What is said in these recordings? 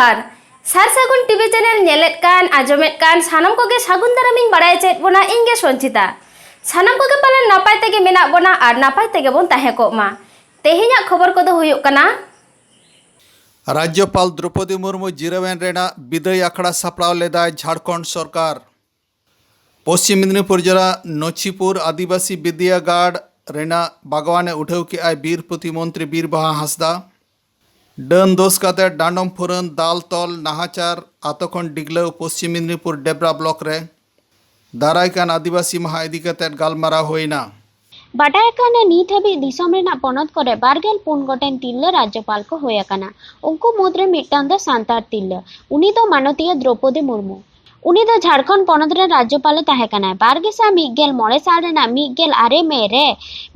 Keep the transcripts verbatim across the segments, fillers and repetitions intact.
ᱟᱨ ᱥᱟᱨ ᱥᱟᱹᱜᱩᱱ TV channel ᱧᱮᱞᱮᱫ ᱠᱟᱱ, ᱟᱸᱡᱚᱢᱮᱫ ᱠᱟᱱ ᱥᱟᱱᱟᱢ ᱠᱚᱜᱮ ᱥᱟᱹᱜᱩᱱ ᱫᱟᱨᱟᱢᱤᱧ ᱵᱟᱲᱟᱭ ᱦᱚᱪᱚᱭᱮᱫ ᱵᱚᱱᱟ, ᱤᱧ ᱜᱮ ᱥᱚᱧᱪᱤᱛᱟ᱾ ᱥᱟᱱᱟᱢ ᱠᱚᱜᱮ ᱯᱟᱞᱮᱱ ᱱᱟᱯᱟᱭ ᱛᱮᱜᱮ ᱢᱮᱱᱟᱜ ᱵᱚᱱᱟ ᱟᱨ ᱱᱟᱯᱟᱭ ᱛᱮᱜᱮ ᱵᱚᱱ ᱛᱟᱦᱮᱸ ᱠᱚᱜ ᱢᱟ᱾ ᱛᱮᱦᱮᱧᱟᱜ ᱠᱷᱚᱵᱚᱨ ᱠᱚᱫᱚ ᱦᱩᱭᱩᱜ ᱠᱟᱱᱟ᱾ ᱨᱟᱡᱽᱡᱚᱯᱟᱞ ᱫᱨᱚᱯᱚᱫᱤ ᱢᱩᱨᱢᱩ ᱡᱤᱨᱟᱹᱣᱮᱱ ᱨᱮᱱᱟᱜ ᱵᱤᱫᱟᱹᱭ ᱟᱠᱷᱲᱟ ᱥᱟᱯᱲᱟᱣ ᱞᱮᱫᱟᱭ ᱡᱷᱟᱲᱠᱷᱚᱸᱰ ᱥᱚᱨᱠᱟᱨ᱾ ᱯᱚᱥᱪᱤᱢ ᱢᱮᱫᱽᱱᱤᱯᱩᱨ ᱡᱮᱞᱟ ᱱᱚᱪᱷᱤᱯᱩᱨ ᱟᱹᱫᱤᱵᱟᱹᱥᱤ ᱵᱤᱫᱽᱭᱟᱜᱟᱲ ᱨᱮᱱᱟᱜ ᱵᱟᱜᱽᱣᱟᱱᱮ ᱩᱰᱷᱟᱹᱣ ᱠᱮᱜᱼᱟᱭ ᱵᱤᱨ ᱯᱨᱚᱛᱤᱢᱚᱱᱛᱨᱤ ᱵᱤᱨ ᱵᱟᱦᱟ ᱦᱟᱸᱥᱫᱟ᱾ ᱰᱟᱹᱱ ᱫᱳᱥ ᱠᱟᱛᱮ ᱰᱟᱸᱰᱚᱢ ᱯᱷᱩᱨᱟᱹᱱ ᱫᱟᱞ ᱛᱚᱞ ᱱᱟᱦᱟᱪᱟᱨ ᱟᱛᱳ ᱠᱷᱚᱱ ᱰᱤᱜᱽᱞᱟᱹᱣ ᱯᱚᱥᱪᱤᱢ ᱢᱮᱫᱽᱱᱤᱯᱩᱨ ᱰᱮᱵᱽᱨᱟ ᱵᱞᱚᱠ ᱨᱮ ᱫᱟᱨᱟᱭ ᱠᱟᱱ ᱟᱹᱫᱤᱵᱟᱹᱥᱤ ᱢᱟᱦᱟ ᱤᱫᱤ ᱠᱟᱛᱮ ᱜᱟᱞᱢᱟᱨᱟᱣ ᱦᱩᱭᱱᱟ᱾ ᱵᱟᱰᱟᱭ ᱠᱟᱱᱟ, ᱱᱤᱛ ᱦᱟᱹᱵᱤᱡ ᱫᱤᱥᱚᱢ ᱨᱮᱱᱟᱜ ᱯᱚᱱᱚᱛ ᱠᱚᱨᱮ ᱵᱟᱨᱜᱮᱞ ᱯᱩᱱ ᱜᱚᱴᱮᱱ ᱛᱤᱨᱞᱟᱹ ᱨᱟᱡᱽᱡᱚᱯᱟᱞ ᱠᱚ ᱦᱩᱭ ᱟᱠᱟᱱᱟ᱾ ᱩᱱᱠᱩ ᱢᱩᱫᱽᱨᱮ ᱢᱤᱫᱴᱟᱝ ᱫᱚ ᱥᱟᱱᱛᱟᱲ ᱛᱤᱨᱞᱟᱹ, ᱩᱱᱤ ᱫᱚ ᱢᱟᱱᱚᱛᱤᱭᱟᱹ ᱫᱨᱚᱯᱚᱫᱤ ᱢᱩᱨᱢᱩ᱾ ᱩᱱᱤ ᱫᱚ ᱡᱷᱟᱲᱠᱷᱚᱸᱰ ᱯᱚᱱᱚᱛ ᱨᱮᱱ ᱨᱟᱡᱽᱡᱚᱯᱟᱞᱮ ᱛᱟᱦᱮᱸ ᱠᱟᱱᱟ᱾ ᱵᱟᱨ ᱜᱮᱥᱟᱭ ᱢᱤᱫ ᱜᱮᱞ ᱢᱚᱬᱮ ᱥᱟᱞ ᱨᱮᱱᱟᱜ ᱢᱤᱫ ᱜᱮᱞ ᱟᱨᱮ ᱢᱮ ᱨᱮ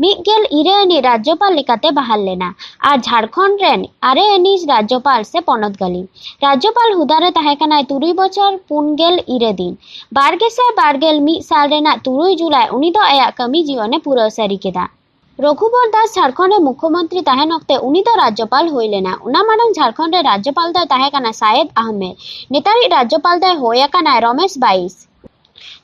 ᱢᱤᱫ ᱜᱮᱞ ᱤᱨᱟᱹ ᱟᱹᱱᱤᱡ ᱨᱟᱡᱽᱡᱚᱯᱟᱞ ᱞᱮᱠᱟᱛᱮ ᱵᱟᱦᱟᱞ ᱞᱮᱱᱟ ᱟᱨ ᱡᱷᱟᱲᱠᱷᱚᱸᱰ ᱨᱮᱱ ᱟᱨᱮ ᱟᱹᱱᱤᱡ ᱨᱟᱡᱽᱡᱚᱯᱟᱞ ᱥᱮ ᱯᱚᱱᱚᱛ ᱜᱟᱹᱞᱤᱢ᱾ ᱨᱟᱡᱽᱡᱚᱯᱟᱞ ᱦᱩᱫᱟᱹᱨᱮ ᱛᱟᱦᱮᱸ ᱠᱟᱱᱟᱭ ᱛᱩᱨᱩᱭ ᱵᱚᱪᱷᱚᱨ ᱯᱩᱱ ᱜᱮᱞ ᱤᱨᱟᱹ ᱫᱤᱱ᱾ ᱵᱟᱨ ᱜᱮᱥᱟᱭ ᱵᱟᱨ ᱜᱮᱞ ᱢᱤᱫ ᱥᱟᱞ ᱨᱮᱱᱟᱜ ᱛᱩᱨᱩᱭ ᱡᱩᱞᱟᱭ ᱩᱱᱤ ᱫᱚ ᱟᱭᱟᱜ ᱠᱟᱹᱢᱤ ᱡᱤᱭᱚᱱᱮ ᱯᱩᱨᱟᱹᱣ ᱥᱟᱹᱨᱤ ᱠᱮᱫᱟ᱾ ᱨᱚᱜᱷᱩᱵᱚᱨ ᱫᱟᱥ ᱡᱷᱟᱲᱠᱷᱚᱸᱰ ᱨᱮ ᱢᱩᱠᱷᱭᱚᱢᱚᱱᱛᱨᱤ ᱛᱟᱦᱮᱱ ᱚᱠᱛᱮ ᱩᱱᱤ ᱫᱚ ᱨᱟᱡᱽᱡᱚᱯᱟᱞ ᱦᱩᱭ ᱞᱮᱱᱟ᱾ ᱚᱱᱟ ᱢᱟᱲᱟᱝ ᱡᱷᱟᱲᱠᱷᱚᱸᱰ ᱨᱮ ᱨᱟᱡᱽᱡᱚᱯᱟᱞ ᱫᱚᱭ ᱛᱟᱦᱮᱸ ᱠᱟᱱᱟ ᱥᱟᱭᱮᱫ ᱟᱦᱢᱮᱫ᱾ ᱱᱮᱛᱟᱨᱤᱡ ᱨᱟᱡᱽᱡᱚᱯᱟᱞ ᱫᱚᱭ ᱦᱩᱭ ᱟᱠᱟᱱᱟᱭ ᱨᱚᱢᱮᱥ ᱵᱟᱭᱤᱥ᱾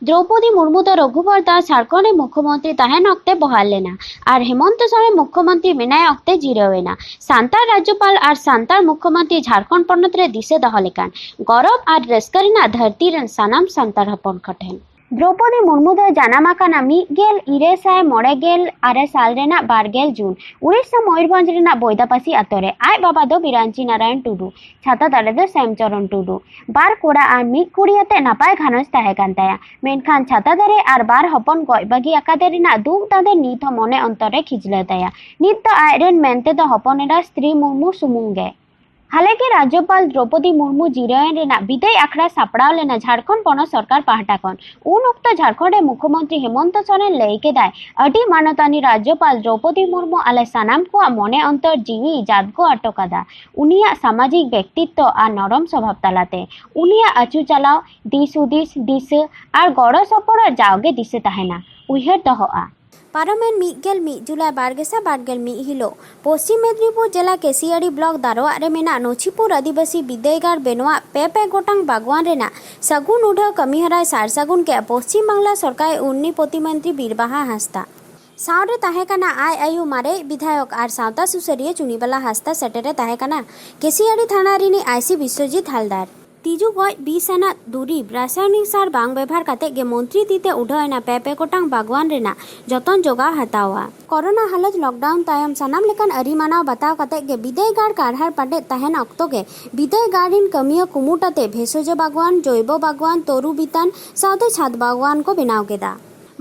ᱫᱨᱚᱣᱯᱚᱫᱤ ᱢᱩᱨᱢᱩ ᱫᱚ ᱨᱚᱜᱷᱩᱵᱚᱨ ᱫᱟᱥ ᱡᱷᱟᱲᱠᱷᱚᱸᱰ ᱨᱮ ᱢᱩᱠᱷᱭᱚᱢᱚᱱᱛᱨᱤ ᱛᱟᱦᱮᱱ ᱚᱠᱛᱮ ᱵᱚᱦᱟᱞ ᱞᱮᱱᱟ ᱟᱨ ᱦᱮᱢᱚᱱᱛᱚ ᱥᱚᱨᱮᱱ ᱢᱩᱠᱷᱭᱚᱢᱚᱱᱛᱨᱤ ᱢᱮᱱᱟᱭ ᱚᱠᱛᱮ ᱡᱤᱨᱟᱹᱣ ᱮᱱᱟ᱾ ᱥᱟᱱᱛᱟᱲ ᱨᱟᱡᱽᱡᱚᱯᱟᱞ ᱟᱨ ᱥᱟᱱᱛᱟᱲ ᱢᱩᱠᱷᱭᱚᱢᱚᱱᱛᱨᱤ ᱡᱷᱟᱲᱠᱷᱚᱸᱰ ᱯᱚᱱᱚᱛ ᱨᱮ ᱫᱤᱥᱟᱹ ᱫᱚᱦᱚ ᱞᱮᱠᱟᱱ ᱜᱚᱨᱚᱵᱽ ᱟᱨ ᱨᱟᱹᱥᱠᱟᱹ ᱨᱮᱱᱟᱜ ᱫᱷᱟᱹᱨᱛᱤ ᱨᱮᱱ ᱥᱟᱱᱟᱢ ᱥᱟᱱᱛᱟᱲ ᱦᱚᱯᱚᱱ ᱠᱚᱴᱷᱮᱱ᱾ ᱫᱨᱚᱣᱯᱚᱫᱤ ᱢᱩᱨᱢᱩ ᱫᱚ ᱡᱟᱱᱟᱢ ᱟᱠᱟᱱᱟ ᱢᱤᱫ ᱜᱮᱞ ᱤᱨᱟᱹᱞ ᱥᱟᱭ ᱢᱚᱬᱮ ᱜᱮᱞ ᱟᱨᱮ ᱥᱟᱞ ᱨᱮᱱᱟᱜ ᱵᱟᱨ ᱜᱮᱞ ᱡᱩᱱ, ᱩᱲᱤᱥᱥᱟ ᱢᱚᱭᱩᱨᱵᱷᱚᱸᱡᱽ ᱨᱮᱱᱟᱜ ᱵᱳᱭᱫᱟᱯᱟᱥᱤ ᱟᱛᱳ ᱨᱮ᱾ ᱟᱡ ᱵᱟᱵᱟ ᱫᱚ ᱵᱤᱨᱟᱧᱪᱤ ᱱᱟᱨᱟᱭᱚᱱ ᱴᱩᱰᱩ, ᱪᱷᱟᱛᱟ ᱫᱟᱨᱮ ᱫᱚ ᱥᱮᱢᱪᱚᱨᱚᱱ ᱴᱩᱰᱩ᱾ ᱵᱟᱨ ᱠᱚᱲᱟ ᱟᱨ ᱢᱤᱫ ᱠᱩᱲᱤ ᱟᱛᱮ ᱱᱟᱯᱟᱭ ᱜᱷᱟᱨᱚᱸᱡᱽ ᱛᱟᱦᱮᱸ ᱠᱟᱱ ᱛᱟᱭᱟ᱾ ᱢᱮᱱᱠᱷᱟᱱ ᱪᱷᱟᱛᱟ ᱫᱟᱨᱮ ᱟᱨ ᱵᱟᱨ ᱦᱚᱯᱚᱱ ᱜᱚᱡ ᱵᱟᱹᱜᱤ ᱟᱠᱟᱫᱮ ᱨᱮᱱᱟᱜ ᱫᱩᱠ ᱫᱟᱸᱫᱮ ᱱᱤᱛ ᱦᱚᱸ ᱢᱚᱱᱮ ᱚᱱᱛᱚᱨ ᱨᱮ ᱠᱷᱤᱡᱞᱟᱹ ᱛᱟᱭᱟ᱾ ᱱᱤᱛ ᱫᱚ ᱟᱡ ᱨᱮᱱ ᱢᱮᱱᱛᱮ ᱫᱚ ᱦᱚᱯᱚᱱ ᱮᱨᱟ ᱥᱛᱨᱤ ᱢᱩᱨᱢᱩ ᱥᱩᱢᱩᱝ ᱜᱮ᱾ ᱦᱟᱞᱮ ᱜᱮ ᱨᱟᱡᱽᱡᱚᱯᱟᱞ ᱫᱨᱚᱣᱯᱚᱫᱤ ᱢᱩᱨᱢᱩ ᱡᱤᱨᱟᱹᱣᱮᱱ ᱨᱮᱱᱟᱜ ᱵᱤᱫᱟᱹᱭ ᱟᱠᱷᱲᱟ ᱥᱟᱯᱲᱟᱣ ᱞᱮᱱᱟ ᱡᱷᱟᱲᱠᱷᱚᱸᱰ ᱯᱚᱱᱚᱛ ᱥᱚᱨᱠᱟᱨ ᱯᱟᱦᱴᱟ ᱠᱷᱚᱱ᱾ ᱩᱱ ᱚᱠᱛᱚ ᱡᱷᱟᱲᱠᱷᱚᱸᱰ ᱨᱮ ᱢᱩᱠᱷᱭᱚᱢᱚᱱᱛᱨᱤ ᱦᱮᱢᱚᱱᱛᱚ ᱥᱚᱨᱮᱱ ᱞᱟᱹᱭ ᱠᱮᱫᱟᱭ, ᱟᱹᱰᱤ ᱢᱟᱱᱚᱛᱟᱱᱤ ᱨᱟᱡᱽᱡᱚᱯᱟᱞ ᱫᱨᱚᱣᱯᱚᱫᱤ ᱢᱩᱨᱢᱩ ᱟᱞᱮ ᱥᱟᱱᱟᱢ ᱠᱚᱣᱟᱜ ᱢᱚᱱᱮ ᱚᱱᱛᱚᱨ ᱡᱤᱣᱤ ᱡᱟᱫᱜᱚ ᱦᱚᱴᱚ ᱠᱟᱫᱟ᱾ ᱩᱱᱤᱭᱟᱜ ᱥᱟᱢᱟᱡᱤᱠ ᱵᱮᱠᱛᱤᱛᱛᱚ ᱟᱨ ᱱᱚᱨᱚᱢ ᱥᱚᱵᱷᱟᱵ ᱛᱟᱞᱟᱛᱮ ᱩᱱᱤᱭᱟᱜ ᱟᱹᱪᱩ ᱪᱟᱞᱟᱣ, ᱫᱤᱥ ᱦᱩᱫᱤᱥ, ᱫᱤᱥᱟᱹ ᱟᱨ ᱜᱚᱲᱚ ᱥᱚᱯᱚᱦᱚᱫ ᱡᱟᱣᱜᱮ ᱫᱤᱥᱟᱹ ᱛᱟᱦᱮᱱᱟ, ᱩᱭᱦᱟᱹᱨ ᱫᱚᱦᱚᱜᱼᱟ᱾ ᱯᱟᱨᱚᱢᱮᱱ ᱢᱤᱫ ᱜᱮᱞ ᱢᱤᱫ ᱡᱩᱞᱟᱭ ᱵᱟᱨ ᱜᱮᱥᱟᱭ ᱵᱟᱨ ᱜᱮᱞ ᱢᱤᱫ ᱦᱤᱞᱳᱜ ᱯᱚᱥᱪᱤᱢ ᱢᱮᱫᱽᱱᱤᱯᱩᱨ ᱡᱮᱞᱟ ᱠᱮᱥᱤᱭᱟᱲᱤ ᱵᱞᱚᱠ ᱫᱟᱨᱣᱟᱜ ᱨᱮ ᱢᱮᱱᱟᱜ ᱱᱚᱪᱷᱤᱯᱩᱨ ᱟᱹᱫᱤᱵᱟᱹᱥᱤ ᱵᱤᱫᱟᱹᱭᱜᱟᱲ ᱵᱮᱱᱟᱣᱟᱜ ᱯᱮ ᱯᱮ ᱜᱚᱴᱟᱝ ᱵᱟᱜᱽᱣᱟᱱ ᱨᱮᱱᱟᱜ ᱥᱟᱹᱜᱩᱱ ᱩᱰᱷᱟᱹᱣ ᱠᱟᱹᱢᱤᱦᱚᱨᱟᱭ ᱥᱟᱨ ᱥᱟᱹᱜᱩᱱ ᱠᱮᱫ ᱯᱚᱥᱪᱤᱢ ᱵᱟᱝᱞᱟ ᱥᱚᱨᱠᱟᱨ ᱩᱨᱱᱤ ᱯᱨᱚᱛᱤᱢᱚᱱᱛᱨᱤ ᱵᱤᱨᱵᱟᱦᱟ ᱦᱟᱸᱥᱫᱟ᱾ ᱥᱟᱶᱨᱮ ᱛᱟᱦᱮᱸ ᱠᱟᱱᱟ ᱟᱡ ᱟᱭᱳ ᱢᱟᱨᱮ ᱵᱤᱫᱷᱟᱭᱚᱠ ᱟᱨ ᱥᱟᱶᱛᱟ ᱥᱩᱥᱟᱹᱨᱤᱭᱟᱹ ᱪᱩᱱᱤᱵᱟᱞᱟ ᱦᱟᱸᱥᱫᱟ ᱥᱮᱴᱮᱨᱮ ᱛᱟᱦᱮᱸ ᱠᱟᱱᱟ ᱠᱮᱥᱤᱭᱟᱲᱤ ᱛᱷᱟᱱᱟ ᱨᱤᱱᱤᱡ ᱟᱭ ᱥᱤ ᱵᱤᱥᱣᱚᱡᱤᱛ ᱦᱟᱞᱫᱟᱨ᱾ ᱛᱤᱡᱩ ᱜᱚᱡ ᱵᱤᱥ ᱟᱱᱟᱜ ᱫᱩᱨᱤᱵᱽ ᱨᱟᱥᱟᱭᱚᱱᱤᱠ ᱥᱟᱨ ᱵᱟᱝ ᱵᱮᱵᱷᱟᱨ ᱠᱟᱛᱮ ᱜᱮ ᱢᱚᱱᱛᱨᱤ ᱛᱤ ᱛᱮ ᱩᱰᱷᱟᱹᱣ ᱮᱱᱟ ᱯᱮ ᱯᱮ ᱜᱚᱴᱟᱝ ᱵᱟᱜᱽᱣᱟᱱ ᱨᱮᱱᱟᱜ ᱡᱚᱛᱚᱱ ᱡᱚᱜᱟᱣ ᱦᱟᱛᱟᱣᱟ᱾ ᱠᱚᱨᱳᱱᱟ ᱦᱟᱞᱚᱛ ᱞᱚᱠᱰᱟᱣᱩᱱ ᱛᱟᱭᱚᱢ ᱥᱟᱱᱟᱢ ᱞᱮᱠᱟᱱ ᱟᱹᱨᱤ ᱢᱟᱱᱟᱣ ᱵᱟᱛᱟᱣ ᱠᱟᱛᱮ ᱜᱮ ᱵᱤᱫᱟᱹᱭᱜᱟᱲ ᱠᱟᱨᱦᱟᱲ ᱯᱟᱰᱮᱫ ᱛᱟᱦᱮᱱ ᱚᱠᱛᱚ ᱜᱮ ᱵᱤᱫᱟᱹᱭᱜᱟᱲ ᱨᱤᱱ ᱠᱟᱹᱢᱤᱭᱟᱹ ᱠᱩᱢᱩᱴ ᱟᱛᱮ ᱵᱷᱮᱥᱚᱡᱚ ᱵᱟᱜᱽᱣᱟᱱ, ᱡᱚᱭᱵᱚ ᱵᱟᱜᱽᱣᱟᱱ, ᱛᱚᱨᱩ ᱵᱤᱛᱟᱱ ᱥᱟᱶᱛᱮ ᱪᱷᱟᱫᱽ ᱵᱟᱜᱽᱣᱟᱱ ᱠᱚ ᱵᱮᱱᱟᱣ ᱠᱮᱫᱟ᱾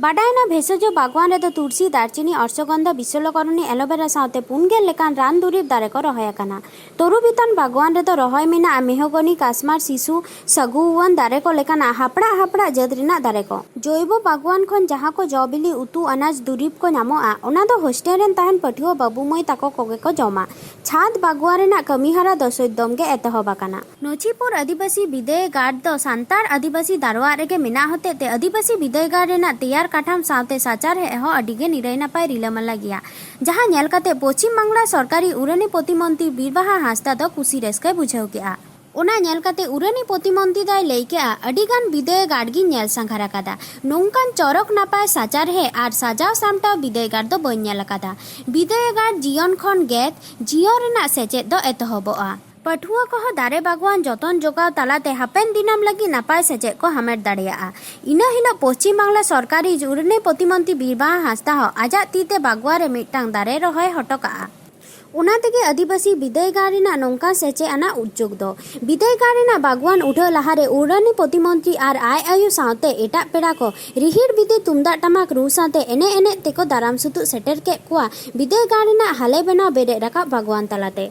ᱵᱟᱰᱟᱭᱮᱱᱟ ᱵᱷᱮᱥᱚᱡᱚ ᱵᱟᱜᱽᱣᱟᱱ ᱨᱮᱫᱚ ᱛᱩᱞᱥᱤ, ᱫᱟᱨᱪᱤᱱᱤ, ᱚᱨᱥᱚᱜᱚᱱᱫᱷᱟ, ᱵᱤᱥᱚᱞᱚᱠᱚᱨᱚᱱᱤ, ᱮᱞᱳᱵᱮᱨᱟ ᱥᱟᱶᱛᱮ ᱯᱩᱱ ᱜᱮᱞ ᱞᱮᱠᱟᱱ ᱨᱟᱱ ᱫᱩᱨᱤᱵᱽ ᱫᱟᱨᱮ ᱠᱚ ᱨᱚᱦᱚᱭ ᱟᱠᱟᱱᱟ᱾ ᱛᱚᱨᱩ ᱵᱤᱛᱟᱱ ᱵᱟᱜᱽᱣᱟᱱ ᱨᱮᱫᱚ ᱨᱚᱦᱚᱭ ᱢᱮᱱᱟᱜᱼᱟ ᱢᱮᱦᱚᱜᱚᱱᱤ, ᱠᱟᱥᱢᱟᱨ, ᱥᱤᱥᱩ, ᱥᱟᱹᱜᱩᱣᱟᱹᱱ ᱫᱟᱨᱮ ᱠᱚ ᱞᱮᱠᱟᱱᱟᱜ ᱦᱟᱯᱲᱟᱜ ᱦᱟᱯᱲᱟᱜ ᱡᱟᱹᱛ ᱨᱮᱱᱟᱜ ᱫᱟᱨᱮ ᱠᱚ᱾ ᱡᱚᱭᱵᱚ ᱵᱟᱜᱽᱣᱟᱱ ᱠᱷᱚᱱ ᱡᱟᱦᱟᱸ ᱠᱚ ᱡᱚ ᱵᱤᱞᱤ, ᱩᱛᱩ ᱟᱱᱟᱡᱽ ᱫᱩᱨᱤᱵᱽ ᱠᱚ ᱧᱟᱢᱚᱜᱼᱟ, ᱚᱱᱟ ᱫᱚ ᱦᱳᱥᱴᱮᱞ ᱨᱮᱱ ᱛᱟᱦᱮᱱ ᱯᱟᱹᱴᱷᱩᱣᱟᱹ ᱵᱟᱹᱵᱩ ᱢᱟᱹᱭ ᱛᱟᱠᱚ ᱠᱚᱜᱮ ᱠᱚ ᱡᱚᱢᱟ᱾ ᱪᱷᱟᱫᱽ ᱵᱟᱜᱽᱣᱟᱱ ᱨᱮᱱᱟᱜ ᱠᱟᱹᱢᱤ ᱦᱚᱨᱟ ᱫᱚ ᱥᱚᱫᱽᱫᱚᱢ ᱜᱮ ᱮᱛᱚᱦᱚᱵ ᱟᱠᱟᱱᱟ᱾ ᱱᱚᱪᱷᱤᱯᱩᱨ ᱟᱹᱫᱤᱵᱟᱹᱥᱤ ᱵᱤᱫᱟᱹᱭᱜᱟᱲ ᱫᱚ ᱥᱟᱱᱛᱟᱲ ᱟᱹᱫᱤᱵᱟᱹᱥᱤ ᱫᱟᱨᱣᱟᱜ ᱨᱮᱜᱮ ᱢᱮᱱᱟᱜ ᱦᱚᱛᱮᱡ ᱛᱮ ᱟᱹᱫᱤᱵᱟᱹᱥᱤ ᱵᱤᱫᱟᱹᱭᱜᱟᱲ ᱨᱮᱱᱟᱜ ᱛᱮᱭᱟᱨ ᱠᱟᱴᱷᱟᱢ ᱥᱟᱶᱛᱮ ᱥᱟᱪᱟᱨᱦᱮᱫ ᱦᱚᱸ ᱟᱹᱰᱤ ᱜᱮ ᱱᱤᱨᱟᱹᱭ ᱱᱟᱯᱟᱭ ᱨᱤᱞᱟᱹᱢᱟᱞᱟ ᱜᱮᱭᱟ, ᱡᱟᱦᱟᱸ ᱧᱮᱞ ᱠᱟᱛᱮ ᱯᱚᱪᱷᱤᱢ ᱵᱟᱝᱞᱟ ᱥᱚᱨᱠᱟᱨᱤ ᱩᱨᱟᱹᱱᱤ ᱯᱨᱚᱛᱤᱢᱚᱱᱛᱨᱤ ᱵᱤᱨᱵᱟᱦᱟ ᱦᱟᱸᱥᱫᱟ ᱫᱚ ᱠᱩᱥᱤ ᱨᱟᱹᱥᱠᱟᱹᱭ ᱵᱩᱡᱷᱟᱹᱣ ᱠᱮᱫᱼᱟ᱾ ᱚᱱᱟ ᱧᱮᱞ ᱠᱟᱛᱮ ᱩᱨᱟᱹᱱᱤ ᱯᱨᱚᱛᱤᱢᱚᱱᱛᱨᱤ ᱫᱚᱭ ᱞᱟᱹᱭ ᱠᱮᱫᱼᱟ, "ᱟᱹᱰᱤ ᱜᱟᱱ ᱵᱤᱫᱟᱹᱭᱜᱟᱲ ᱜᱤᱧ ᱧᱮᱞ ᱥᱟᱸᱜᱷᱟᱨ ᱟᱠᱟᱫᱟ, ᱱᱚᱝᱠᱟᱱ ᱪᱚᱨᱚᱠ ᱱᱟᱯᱟᱭ ᱥᱟᱪᱟᱨᱦᱮᱫ ᱟᱨ ᱥᱟᱡᱟᱣ ᱥᱟᱢᱴᱟᱣ ᱵᱤᱫᱟᱹᱭᱜᱟᱲ ᱫᱚ ᱵᱟᱹᱧ ᱧᱮᱞ ᱟᱠᱟᱫᱟ᱾ ᱵᱤᱫᱟᱹᱭᱜᱟᱲ ᱡᱤᱭᱚᱱ ᱠᱷᱚᱱ ᱜᱮ ᱡᱤᱭᱚᱱ ᱨᱮᱱᱟᱜ ᱥᱮᱪᱮᱫ ᱫᱚ ᱮᱛᱚᱦᱚᱵᱚᱜᱼᱟ᱾" ᱯᱟᱹᱴᱷᱩᱣᱟᱹ ᱠᱚᱦᱚᱸ ᱫᱟᱨᱮ ᱵᱟᱜᱽᱣᱟᱱ ᱡᱚᱛᱚᱱ ᱡᱚᱜᱟᱣ ᱛᱟᱞᱟᱛᱮ ᱦᱟᱯᱮᱱ ᱫᱤᱱᱟᱹᱢ ᱞᱟᱹᱜᱤᱫ ᱱᱟᱯᱟᱭ ᱥᱮᱪᱮᱫ ᱠᱚ ᱦᱟᱢᱮᱴ ᱫᱟᱲᱮᱭᱟᱜᱼᱟ᱾ ᱤᱱᱟᱹ ᱦᱤᱞᱳᱜ ᱯᱚᱪᱷᱤᱢ ᱵᱟᱝᱞᱟ ᱥᱚᱨᱠᱟᱨᱤ ᱩᱨᱟᱹᱱᱤ ᱯᱨᱚᱛᱤᱢᱚᱱᱛᱨᱤ ᱵᱤᱨᱵᱟᱦᱟ ᱦᱟᱸᱥᱫᱟ ᱦᱚᱸ ᱟᱡᱟᱜ ᱛᱤ ᱛᱮ ᱵᱟᱜᱽᱣᱟᱱ ᱨᱮ ᱢᱤᱫᱴᱟᱝ ᱫᱟᱨᱮ ᱨᱚᱦᱚᱭ ᱦᱚᱴᱚ ᱠᱟᱜᱼᱟ᱾ ᱚᱱᱟ ᱛᱮᱜᱮ ᱟᱹᱫᱤᱵᱟᱹᱥᱤ ᱵᱤᱫᱟᱹᱭᱜᱟᱲ ᱨᱮᱱᱟᱜ ᱱᱚᱝᱠᱟ ᱥᱮᱪᱮᱫ ᱟᱱᱟᱜ ᱩᱫᱽᱡᱳᱜᱽ ᱫᱚ᱾ ᱵᱤᱫᱟᱹᱭᱜᱟᱲ ᱨᱮᱱᱟᱜ ᱵᱟᱜᱽᱣᱟᱱ ᱩᱰᱷᱟᱹᱣ ᱞᱟᱦᱟᱨᱮ ᱩᱨᱟᱹᱱᱤ ᱯᱨᱚᱛᱤᱢᱚᱱᱛᱨᱤ ᱟᱨ ᱟᱡ ᱟᱭᱳ ᱥᱟᱶᱛᱮ ᱮᱴᱟᱜ ᱯᱮᱲᱟ ᱠᱚ ᱨᱤᱦᱤᱲ ᱵᱤᱫᱤ ᱛᱩᱢᱫᱟᱜ ᱴᱟᱢᱟᱠ ᱨᱩ ᱥᱟᱶᱛᱮ ᱮᱱᱮᱡ ᱮᱱᱮᱡ ᱛᱮᱠᱚ ᱫᱟᱨᱟᱢ ᱥᱩᱛᱩᱜ ᱥᱮᱴᱮᱨ ᱠᱮᱫ ᱠᱚᱣᱟ ᱵᱤᱫᱟᱹᱭᱜᱟᱲ ᱨᱮᱱᱟᱜ ᱦᱟᱞᱮ ᱵᱮᱱᱟᱣ ᱵᱮᱨᱮᱫ ᱨᱟᱠᱟᱵ ᱵᱟᱜᱽᱣᱟᱱ ᱛᱟᱞᱟᱛᱮ᱾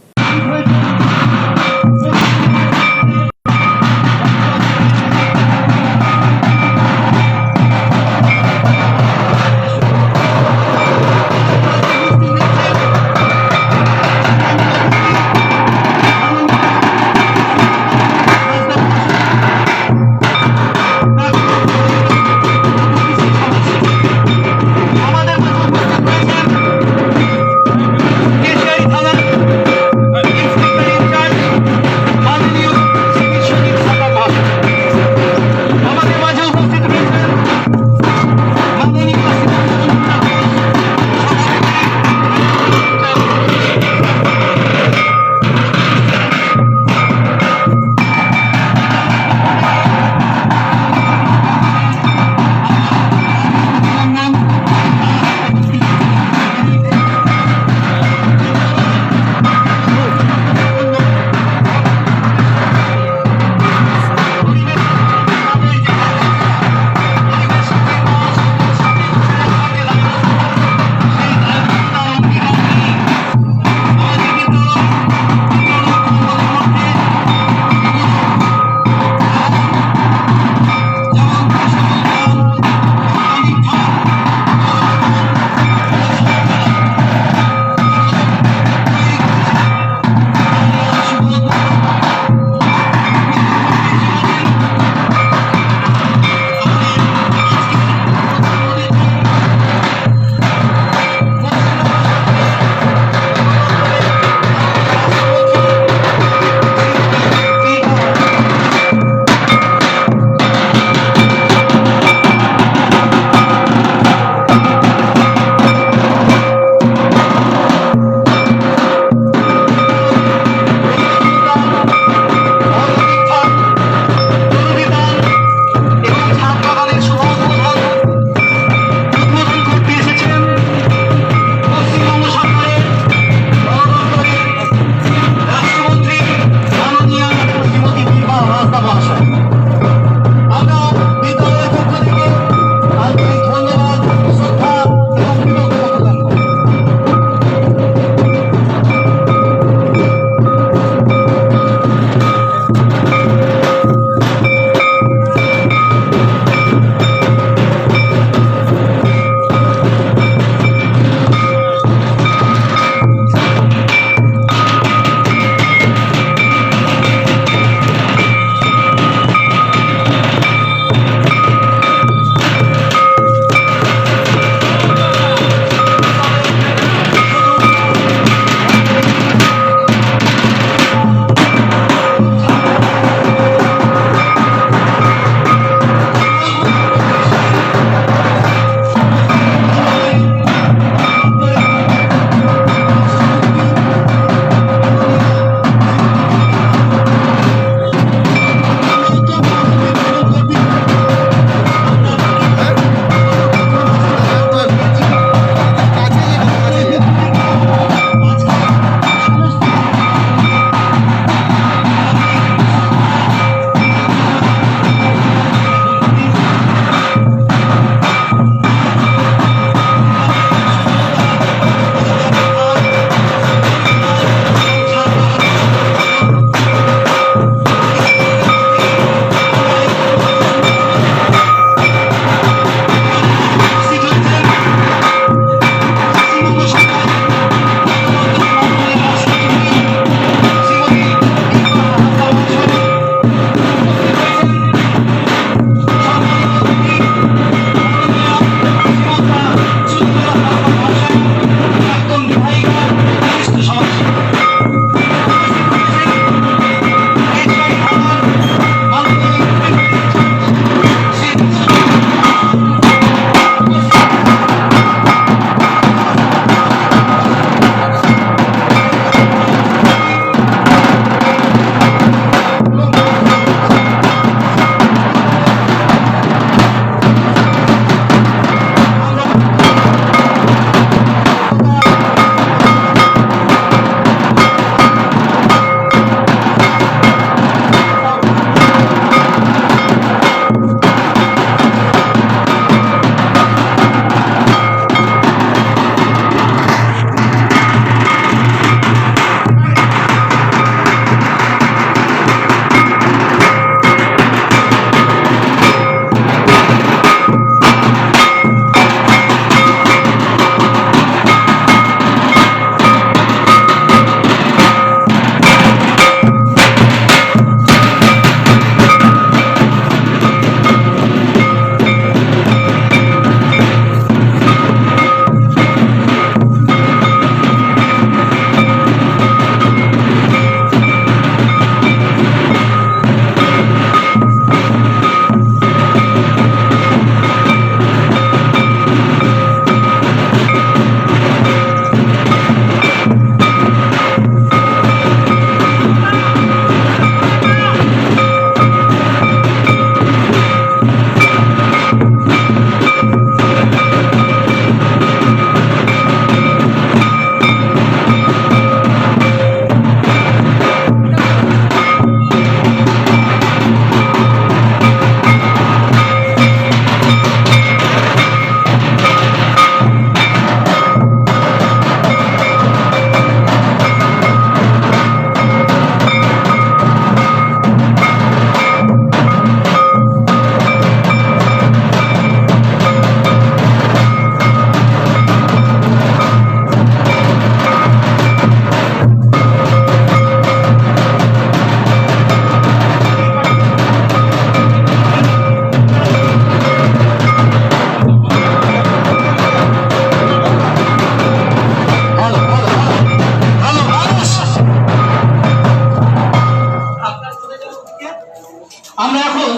আমরা এখন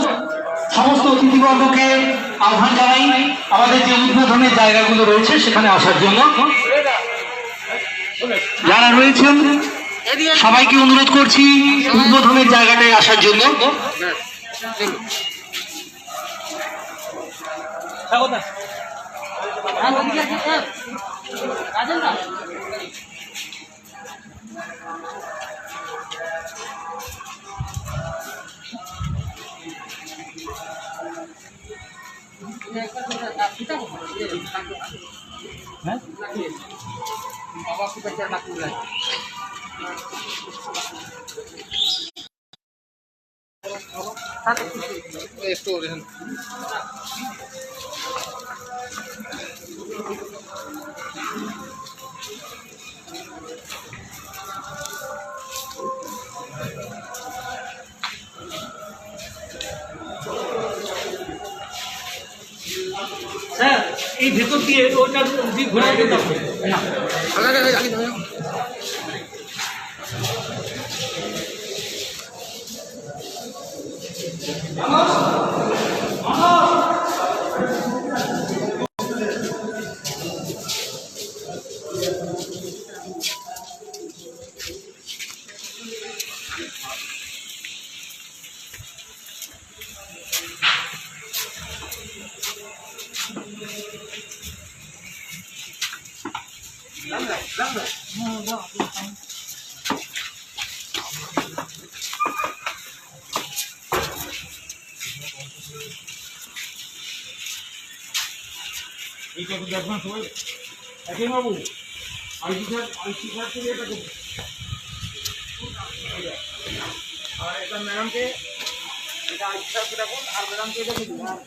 সমস্ত অতিথিবর্গকে আহ্বান জানাই আমাদের যে উদ্বোধনের জায়গাগুলো রয়েছে সেখানে আসার জন্য। যারা রয়েছেন সবাইকে অনুরোধ করছি উদ্বোধনের জায়গাটায় আসার জন্য। স্যার, এই ভেতর দিয়ে ওটা দিয়ে ঘোরা যেতে হবে। এই তো দেখবেন সবাই। একে বাবু, আইসি স্যার, আইসি স্যারকে দিয়ে এটা করুন। আর এটা ম্যাডামকে, এটা আইসি স্যারকে ডাকুন, আর ম্যাডামকে এটা দিয়ে দিন। হ্যাঁ।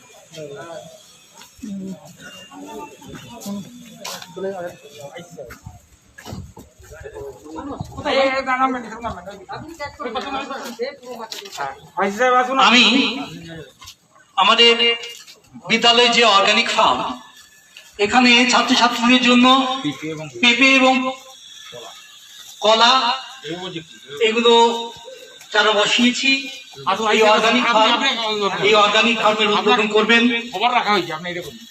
আমি আমাদের বিদ্যালয়ে যে অর্গানিক ফার্ম, এখানে ছাত্রছাত্রীদের জন্য পেঁপে এবং কলা এগুলো যারা বসিয়েছি, এই অর্গানিক ফার্ম, এই অর্গানিক ফার্মের উদ্বোধন করবেন খবর রাখা হয়েছে, আপনি এটা করুন।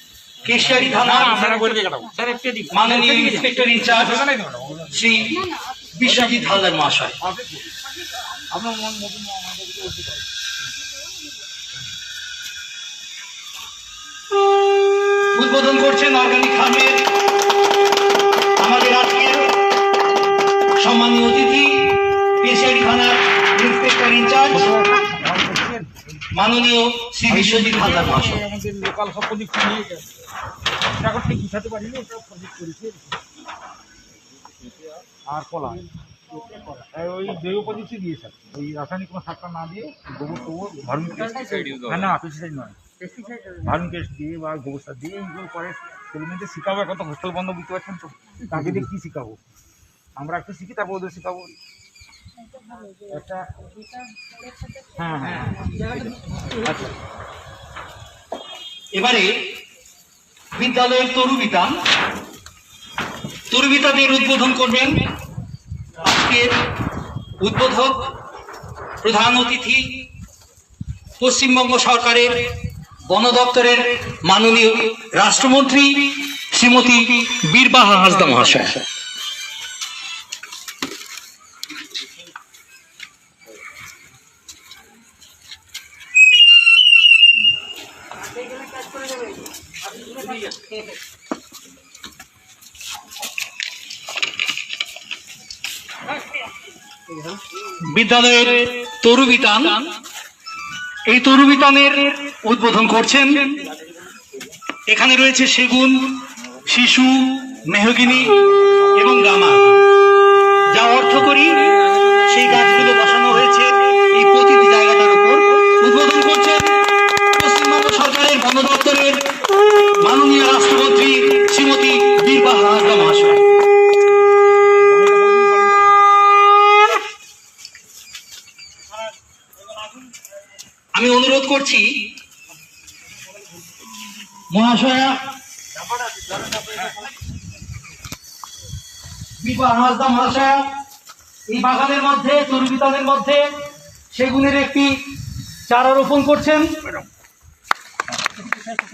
কেশিয়ারি থানা আপনারা বলবে কেন? স্যার, একটু এদিকে। মাননীয় ইন্সপেক্টর ইনচার্জ শ্রী বিশ্বজিৎ হালদার মহাশয়। আপনার মন মতন আমাদের দিকে উঠে যাবে। উদ্বোধন করছেন অর্গানিক ফার্মের আমাদের আজকের সম্মানীয় অতিথি, কেশিয়ারি থানার ইন্সপেক্টর ইনচার্জ মাননীয় শ্রী বিশ্বজিৎ হালদার মহাশয়। আমাদের লোকাল সব প্রজেক্ট নিয়ে গেছে। এখন ঠিক গুছাতে পারিনি, ওটা প্রজেক্ট করেছি। আর কলা, এই ওই জৈব পদ্ধতি দিয়ে স্যার, ওই রাসায়নিক কোনো সারটা না দিয়ে গোবর টোবর ভার্মি পেস্টিসাইড ইউজ হবে না। না, পেস্টিসাইড নয়, পেস্টিসাইড ভার্মি পেস্ট দিয়ে বা গোবর সার দিয়ে এইগুলো পরে ছেলে মেয়েদের শেখাবো। এখন তো হোস্টেল বন্ধ, বুঝতে পারছেন তো, তাকে দিয়ে কী শেখাবো? আমরা একটু শিখি, তারপর ওদের শেখাবো। একটা, হ্যাঁ, হ্যাঁ, হ্যাঁ। আচ্ছা, এবারে বিদ্যালয়ের তরুবিতান, তরুবিতানের উদ্বোধন করবেন আজকের উদ্বোধক, প্রধান অতিথি, পশ্চিমবঙ্গ সরকারের বন দপ্তরের মাননীয় রাষ্ট্রমন্ত্রী শ্রীমতী বীরবাহা হাঁসদা মহাশয়। বিদ্যালয়ের তরুবিতান, এই তরুবিতানের উদ্বোধন করছেন। এখানে রয়েছে সেগুন, শিশু, মেহগিনি এবং গামা। যা অর্থকরী, সেই গাছগুলো বসানো হয়েছে এই পতিত জায়গাটার উপর। উদ্বোধন করছেন পশ্চিমবঙ্গ সরকারের বন দপ্তরের মাননীয় রাষ্ট্রমন্ত্রী শ্রীমতী বীরবাহা হাঁসদা মহাশয়। আমি অনুরোধ করছি মহাশয়া বীরবাহা হাঁসদা মহাশয়া এই বাগানের মধ্যে, তরুবিতানের মধ্যে সেগুনের একটি চারা রোপণ করছেন।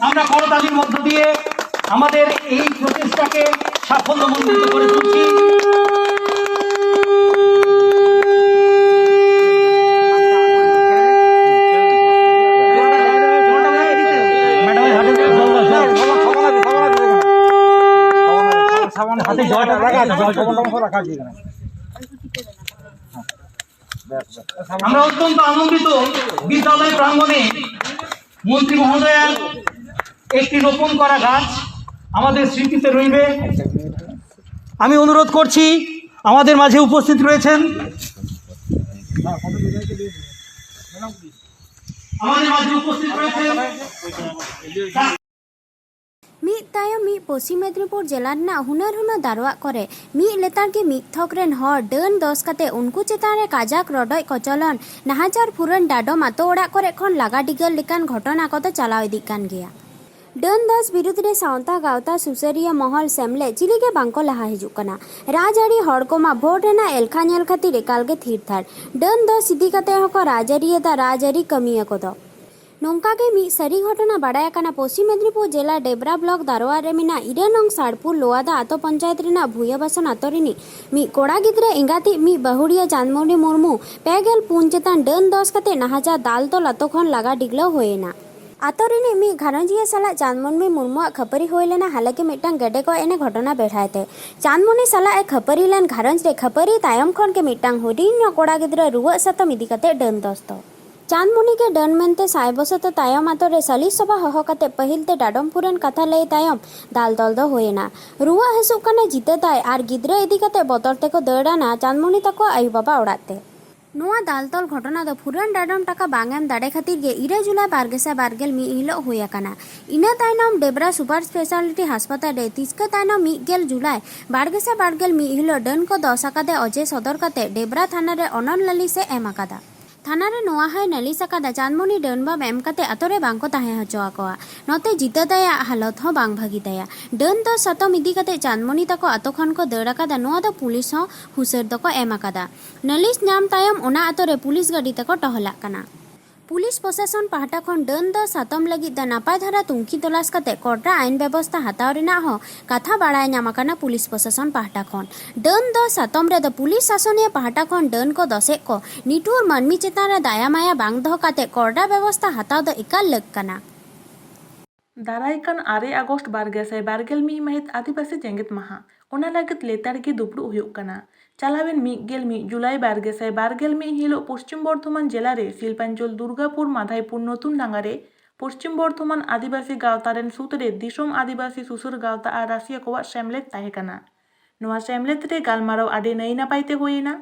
আমরা করতালির মধ্য দিয়ে আমাদের এই প্রচেষ্টাকে সাফল্যমণ্ডিত করে তুলছি। আমরা অত্যন্ত আনন্দিত, বিদ্যালয় প্রাঙ্গণে মন্ত্রী মহোদয়ার একটি রোপণ করা গাছ আমাদের স্মৃতিতে রইবে। আমি অনুরোধ করছি, আমাদের মাঝে উপস্থিত রয়েছেন, আমাদের মাঝে উপস্থিত রয়েছেন ᱢᱤᱫ ᱛᱟᱭᱚᱢ ᱢᱤᱫ ᱯᱚᱥᱪᱤᱢ ᱢᱮᱫᱽᱱᱤᱯᱩᱨ ᱡᱮᱞᱟ ᱨᱮᱱᱟᱜ ᱦᱩᱱᱟᱹᱨ ᱦᱩᱱᱟᱹᱨ ᱫᱟᱨᱣᱟᱜ ᱠᱚᱨᱮ ᱢᱤᱫ ᱞᱮᱛᱟᱲ ᱜᱮ ᱢᱤᱫ ᱛᱷᱚᱠ ᱨᱮᱱ ᱦᱚᱲ ᱰᱟᱹᱱ ᱫᱚᱥ ᱠᱟᱛᱮ ᱩᱱᱠᱩ ᱪᱮᱛᱟᱱ ᱨᱮ ᱠᱟᱡᱟᱠ ᱨᱚᱰᱚᱡ ᱠᱚᱪᱚᱞᱚᱱ, ᱱᱟᱦᱟᱪᱟᱨ ᱯᱷᱩᱨᱟᱹᱱ ᱰᱟᱰᱚᱢ ᱟᱛᱳ ᱚᱲᱟᱜ ᱠᱚᱨᱮ ᱠᱷᱚᱱ ᱞᱟᱜᱟ ᱰᱤᱜᱟᱹᱨ ᱞᱮᱠᱟᱱ ᱜᱷᱚᱴᱚᱱᱟ ᱠᱚᱫᱚ ᱪᱟᱞᱟᱣ ᱤᱫᱤᱜ ᱠᱟᱱ ᱜᱮᱭᱟ᱾ ᱰᱟᱹᱱ ᱫᱚᱥ ᱵᱤᱨᱩᱫᱽ ᱨᱮ ᱥᱟᱶᱛᱟ ᱜᱟᱶᱛᱟ ᱥᱩᱥᱟᱹᱨᱤᱭᱟᱹ ᱢᱚᱦᱚᱞ ᱥᱮᱢᱞᱮᱫ ᱪᱤᱞᱤ ᱜᱮ ᱵᱟᱝ ᱠᱚ ᱞᱟᱦᱟ ᱦᱤᱡᱩᱜ ᱠᱟᱱᱟ᱾ ᱨᱟᱡᱽᱟᱹᱨᱤ ᱦᱚᱲ ᱠᱚᱢᱟ ᱵᱷᱳᱴ ᱨᱮᱱᱟᱜ ᱮᱞᱠᱷᱟ ᱧᱮᱞ ᱠᱷᱟᱹᱛᱤᱨ ᱮᱠᱟᱞ ᱜᱮ ᱛᱷᱤᱨ ᱛᱷᱟᱨ᱾ ᱰᱟᱹᱱ ᱫᱚᱥ ᱤᱫᱤ ᱠᱟᱛᱮ ᱦᱚᱸᱠᱚ ᱨᱟᱡᱽᱟᱹᱨᱤᱭᱮᱫᱟ ᱨᱟᱡᱽᱟᱹᱨᱤ ᱠᱟᱹᱢᱤᱭᱟᱹ ᱠᱚᱫᱚ᱾ ᱱᱚᱝᱠᱟ ᱜᱮ ᱢᱤᱫ ᱥᱟᱹᱨᱤ ᱜᱷᱚᱴᱚᱱᱟ ᱵᱟᱲᱟᱭ ᱟᱠᱟᱱᱟ ᱯᱚᱥᱪᱤᱢ ᱢᱮᱫᱽᱱᱤᱯᱩᱨ ᱡᱮᱞᱟ ᱰᱮᱵᱽᱨᱟ ᱵᱞᱚᱠ ᱫᱟᱨᱣᱟ ᱨᱮ ᱢᱮᱱᱟᱜ ᱤᱨᱟᱹ ᱱᱚᱝ ᱥᱟᱲᱯᱩᱨ ᱞᱳᱣᱟᱫᱟ ᱟᱛᱳ ᱯᱚᱧᱪᱟᱭᱮᱛ ᱨᱮᱱᱟᱜ ᱵᱷᱩᱭᱟᱹ ᱵᱟᱥᱚᱱ ᱟᱛᱳ ᱨᱤᱱᱤᱡ ᱢᱤᱫ ᱠᱚᱲᱟ ᱜᱤᱫᱽᱨᱟᱹ ᱮᱸᱜᱟᱛᱤᱡ ᱢᱤᱫ ᱵᱟᱹᱦᱩᱲᱤᱭᱟᱹ ᱪᱟᱸᱫᱽᱢᱚᱱᱤ ᱢᱩᱨᱢᱩ ᱯᱮ ᱜᱮᱞ ᱯᱩᱱ ᱪᱮᱛᱟᱱ ᱰᱟᱹᱱ ᱫᱚᱥ ᱠᱟᱛᱮ ᱱᱟᱦᱟᱪᱟᱨ ᱫᱟᱞ ᱛᱚᱞ ᱟᱛᱳ ᱠᱷᱚᱱ ᱞᱟᱜᱟ ᱰᱤᱜᱽᱞᱟᱹᱣ ᱦᱩᱭ ᱮᱱᱟ᱾ ᱟᱛᱳ ᱨᱤᱱᱤᱡ ᱢᱤᱫ ᱜᱷᱟᱨᱚᱸᱡᱽᱤᱭᱟᱹ ᱥᱟᱞᱟᱜ ᱪᱟᱸᱫᱽᱢᱚᱱᱤ ᱢᱩᱨᱢᱩᱣᱟᱜ ᱠᱷᱟᱹᱯᱟᱹᱨᱤ ᱦᱩᱭ ᱞᱮᱱᱟ ᱦᱟᱞᱮ ᱜᱮ ᱢᱤᱫᱴᱟᱝ ᱜᱮᱰᱮ ᱜᱚᱡ ᱮᱱᱮ ᱜᱷᱚᱴᱚᱱᱟ ᱵᱮᱲᱦᱟᱭ ᱛᱮ᱾ ᱪᱟᱸᱫᱽᱢᱚᱱᱤ ᱥᱟᱞᱟᱜ ᱮ ᱠᱷᱟᱹᱯᱟᱹᱨᱤ ᱞᱮᱱ ᱜᱷᱟᱨᱚᱸᱡᱽ ᱨᱮ ᱠᱷᱟᱹᱯᱟᱹᱨᱤ ᱛᱟᱭᱚᱢ ᱠᱷᱚᱱ ᱜᱮ ᱢᱤᱫᱴᱟᱝ ᱦᱩᱰᱤᱧ ᱧᱚᱜ ᱠᱚᱲᱟ ᱜᱤᱫᱽᱨᱟᱹ ᱨᱩᱣᱟᱹᱜ ᱥᱟᱛᱟᱢ ᱤᱫᱤ ᱠᱟᱛᱮ ᱰᱟᱹᱱ ᱫᱚᱥ ᱫᱚ᱾ ᱪᱟᱸᱫᱽᱢᱚᱱᱤ ᱜᱮ ᱰᱟᱹᱱ ᱢᱮᱱᱛᱮ ᱥᱟᱭ ᱵᱚᱥᱚᱛᱚ ᱛᱟᱭᱚᱢ ᱟᱛᱳ ᱨᱮ ᱥᱟᱹᱞᱤᱥ ᱥᱚᱵᱷᱟ ᱦᱚᱦᱚ ᱠᱟᱛᱮ ᱯᱟᱹᱦᱤᱞ ᱛᱮ ᱰᱟᱰᱚᱢ ᱯᱷᱩᱨᱟᱹᱱ ᱠᱟᱛᱷᱟ ᱞᱟᱹᱭ ᱛᱟᱭᱚᱢ ᱫᱟᱞ ᱛᱚᱞ ᱫᱚ ᱦᱩᱭ ᱮᱱᱟ᱾ ᱨᱩᱣᱟᱹᱜ ᱦᱟᱹᱥᱩᱜ ᱠᱟᱱᱟ ᱡᱤᱛᱟᱹ ᱛᱟᱭ ᱟᱨ ᱜᱤᱫᱽᱨᱟᱹ ᱤᱫᱤ ᱠᱟᱛᱮ ᱵᱚᱛᱚᱨ ᱛᱮᱠᱚ ᱫᱟᱹᱲ ᱟᱱᱟ ᱪᱟᱸᱫᱽᱢᱚᱱᱤ ᱛᱟᱠᱚ ᱟᱭᱳ ᱵᱟᱵᱟ ᱚᱲᱟᱜ ᱛᱮ᱾ ᱱᱚᱣᱟ ᱫᱟᱞ ᱛᱚᱞ ᱜᱷᱚᱴᱚᱱᱟ ᱫᱚ ᱯᱷᱩᱨᱟᱹᱱ ᱰᱟᱰᱚᱢ ᱴᱟᱠᱟ ᱵᱟᱝ ᱮᱢ ᱫᱟᱲᱮ ᱠᱷᱟᱹᱛᱤᱨ ᱜᱮ ᱤᱨᱟᱹ ᱡᱩᱞᱟᱭ ᱵᱟᱨ ᱜᱮᱥᱟᱭ ᱵᱟᱨ ᱜᱮᱞ ᱢᱤᱫ ᱦᱤᱞᱳᱜ ᱦᱩᱭ ᱟᱠᱟᱱᱟ᱾ ᱤᱱᱟᱹ ᱛᱟᱭᱱᱚᱢ ᱰᱮᱵᱽᱨᱟ ᱥᱩᱯᱟᱨ ᱥᱯᱮᱥᱟᱞᱤᱴᱤ ᱦᱟᱥᱯᱟᱛᱟᱞ ᱨᱮ ᱛᱤᱥᱠᱟᱹ ᱛᱟᱭᱱᱚᱢ ᱢᱤᱫ ᱜᱮᱞ ᱡᱩᱞᱟᱭ ᱵᱟᱨ ᱜᱮᱥᱟᱭ ᱵᱟᱨ ᱜᱮᱞ ᱢᱤᱫ ᱦᱤᱞᱳᱜ ᱰᱟᱹᱱ ᱠᱚ ᱫᱚᱥ ᱟᱠᱟᱫᱮ ᱚᱡᱮ ᱥᱚᱫᱚᱨ ᱠᱟᱛᱮ ᱰᱮᱵᱽᱨᱟ ᱛᱷᱟᱱᱟ ᱨᱮ ᱚᱱᱚᱞ ᱞᱟᱹᱞᱤᱥ ᱮ ᱮᱢ ᱟᱠᱟᱫᱟ᱾ ᱛᱷᱟᱱᱟ ᱨᱮ ᱱᱚᱣᱟ ᱦᱚᱸᱭ ᱱᱟᱹᱞᱤᱥ ᱟᱠᱟᱫᱟ, ᱪᱟᱸᱫᱽᱢᱚᱱᱤ ᱰᱟᱹᱱ ᱵᱟᱢ ᱮᱢ ᱠᱟᱛᱮ ᱟᱛᱳ ᱨᱮ ᱵᱟᱝ ᱠᱚ ᱛᱟᱦᱮᱸ ᱦᱚᱪᱚ ᱟᱠᱚᱣᱟ᱾ ᱱᱚᱛᱮ ᱡᱤᱛᱟᱹ ᱫᱟᱭᱟᱜ ᱦᱟᱞᱚᱛ ᱦᱚᱸ ᱵᱟᱝ ᱵᱷᱟᱹᱜᱤ ᱛᱟᱭᱟ᱾ ᱰᱟᱹᱱ ᱫᱚ ᱥᱟᱛᱚᱢ ᱤᱫᱤ ᱠᱟᱛᱮ ᱪᱟᱸᱫᱽᱢᱚᱱᱤ ᱛᱟᱠᱚ ᱟᱛᱳ ᱠᱷᱚᱱ ᱠᱚ ᱫᱟᱹᱲ ᱟᱠᱟᱫᱟ, ᱱᱚᱣᱟ ᱫᱚ ᱯᱩᱞᱤᱥ ᱦᱚᱸ ᱦᱩᱥᱟᱹᱨ ᱫᱚᱠᱚ ᱮᱢ ᱟᱠᱟᱫᱟ᱾ ᱱᱟᱹᱞᱤᱥ ᱧᱟᱢ ᱛᱟᱭᱚᱢ ᱚᱱᱟ ᱟᱛᱳ ᱨᱮ ᱯᱩᱞᱤᱥ ᱜᱟᱹᱰᱤ ᱛᱮᱠᱚ ᱴᱚᱦᱚᱞᱟᱜ ᱠᱟᱱᱟ᱾ ᱯᱩᱞᱤᱥ ᱯᱨᱚᱥᱟᱥᱚᱱ ᱯᱟᱦᱴᱟ ᱠᱷᱚᱱ ᱰᱟᱹᱱ ᱫᱚ ᱥᱟᱛᱚᱢ ᱞᱟᱹᱜᱤᱫ ᱫᱚ ᱱᱟᱯᱟᱭ ᱫᱷᱟᱨᱟ ᱛᱩᱝᱠᱷᱤ ᱛᱚᱞᱟᱥ ᱠᱟᱛᱮ ᱠᱚᱰᱨᱟ ᱟᱭᱤᱱ ᱵᱮᱵᱚᱥᱛᱷᱟ ᱦᱟᱛᱟᱣ ᱨᱮᱱᱟᱜ ᱦᱚᱸ ᱠᱟᱛᱷᱟ ᱵᱟᱲᱟᱭ ᱧᱟᱢ ᱟᱠᱟᱱᱟ ᱯᱩᱞᱤᱥ ᱯᱨᱚᱥᱟᱥᱚᱱ ᱯᱟᱦᱴᱟ ᱠᱷᱚᱱ᱾ ᱰᱟᱹᱱ ᱫᱚ ᱥᱟᱛᱚᱢ ᱨᱮᱫᱚ ᱯᱩᱞᱤᱥ ᱥᱟᱥᱚᱱᱤᱭᱟᱹ ᱯᱟᱦᱴᱟ ᱠᱷᱚᱱ ᱰᱟᱹᱱ ᱠᱚ ᱫᱚᱥᱮᱫ ᱠᱚ ᱱᱤᱴᱷᱩᱨ ᱢᱟᱹᱱᱢᱤ ᱪᱮᱛᱟᱱ ᱨᱮ ᱫᱟᱭᱟ ᱢᱟᱭᱟ ᱵᱟᱝ ᱫᱚᱦᱚ ᱠᱟᱛᱮ ᱠᱚᱰᱨᱟ ᱵᱮᱵᱚᱥᱛᱷᱟ ᱦᱟᱛᱟᱣ ᱫᱚ ᱮᱠᱟᱞ ᱞᱟᱹᱠ ᱠᱟᱱᱟ᱾ ᱫᱟᱨᱟᱭ ᱠᱟᱱ ᱟᱨᱮ ᱟᱜᱚᱥᱴ ᱵᱟᱨ ᱜᱮᱥᱟᱭ ᱵᱟᱨ ᱜᱮᱞ ᱢᱤᱫ ᱢᱟᱹᱦᱤᱛ ᱟᱹᱫᱤᱵᱟᱹᱥᱤ ᱡᱮᱜᱮᱛ ᱢᱟᱦᱟ᱾ ᱚᱱᱟ ᱞᱟᱹᱜᱤᱫ ᱞᱮᱛᱟᱲ ᱜᱮ ᱫᱩᱯᱲᱩᱵ ᱦᱩᱭᱩᱜ ᱠᱟᱱᱟ᱾ ᱪᱟᱞᱟᱣᱮᱱ ᱢᱤᱫ ᱜᱮᱞ ᱢᱤᱫ ᱡᱩᱞᱟᱭ ᱵᱟᱨ ᱜᱮᱥᱟᱭ ᱵᱟᱨ ᱜᱮᱞ ᱢᱤᱫ ᱦᱤᱞᱳᱜ ᱯᱚᱥᱪᱤᱢ ᱵᱚᱨᱫᱷᱚᱢᱟᱱ ᱡᱮᱞᱟ ᱨᱮ ᱥᱤᱞᱯᱟᱧᱪᱚᱞ ᱫᱩᱨᱜᱟᱯᱩᱨ ᱢᱟᱫᱷᱟᱭᱯᱩᱨ ᱱᱚᱛᱩᱱ ᱰᱟᱸᱜᱟ ᱨᱮ ᱯᱚᱥᱪᱤᱢ ᱵᱚᱨᱫᱷᱚᱢᱟᱱ ᱟᱹᱫᱤᱵᱟᱹᱥᱤ ᱜᱟᱶᱛᱟ ᱨᱮᱱ ᱥᱩᱛᱨᱮᱫ ᱫᱤᱥᱚᱢ ᱟᱹᱫᱤᱵᱟᱹᱥᱤ ᱥᱩᱥᱟᱹᱨ ᱜᱟᱶᱛᱟ ᱟᱨ ᱨᱟᱹᱥᱤᱭᱟ ᱠᱚᱣᱟᱜ ᱥᱮᱢᱞᱮᱫ ᱛᱟᱦᱮᱸ ᱠᱟᱱᱟ᱾ ᱱᱚᱣᱟ ᱥᱮᱢᱞᱮᱫ ᱨᱮ ᱜᱟᱞᱢᱟᱨᱟᱣ ᱟᱹᱰᱤ ᱱᱟᱹᱭ ᱱᱟᱯᱟᱭ ᱛᱮ ᱦᱩᱭ ᱮᱱᱟ᱾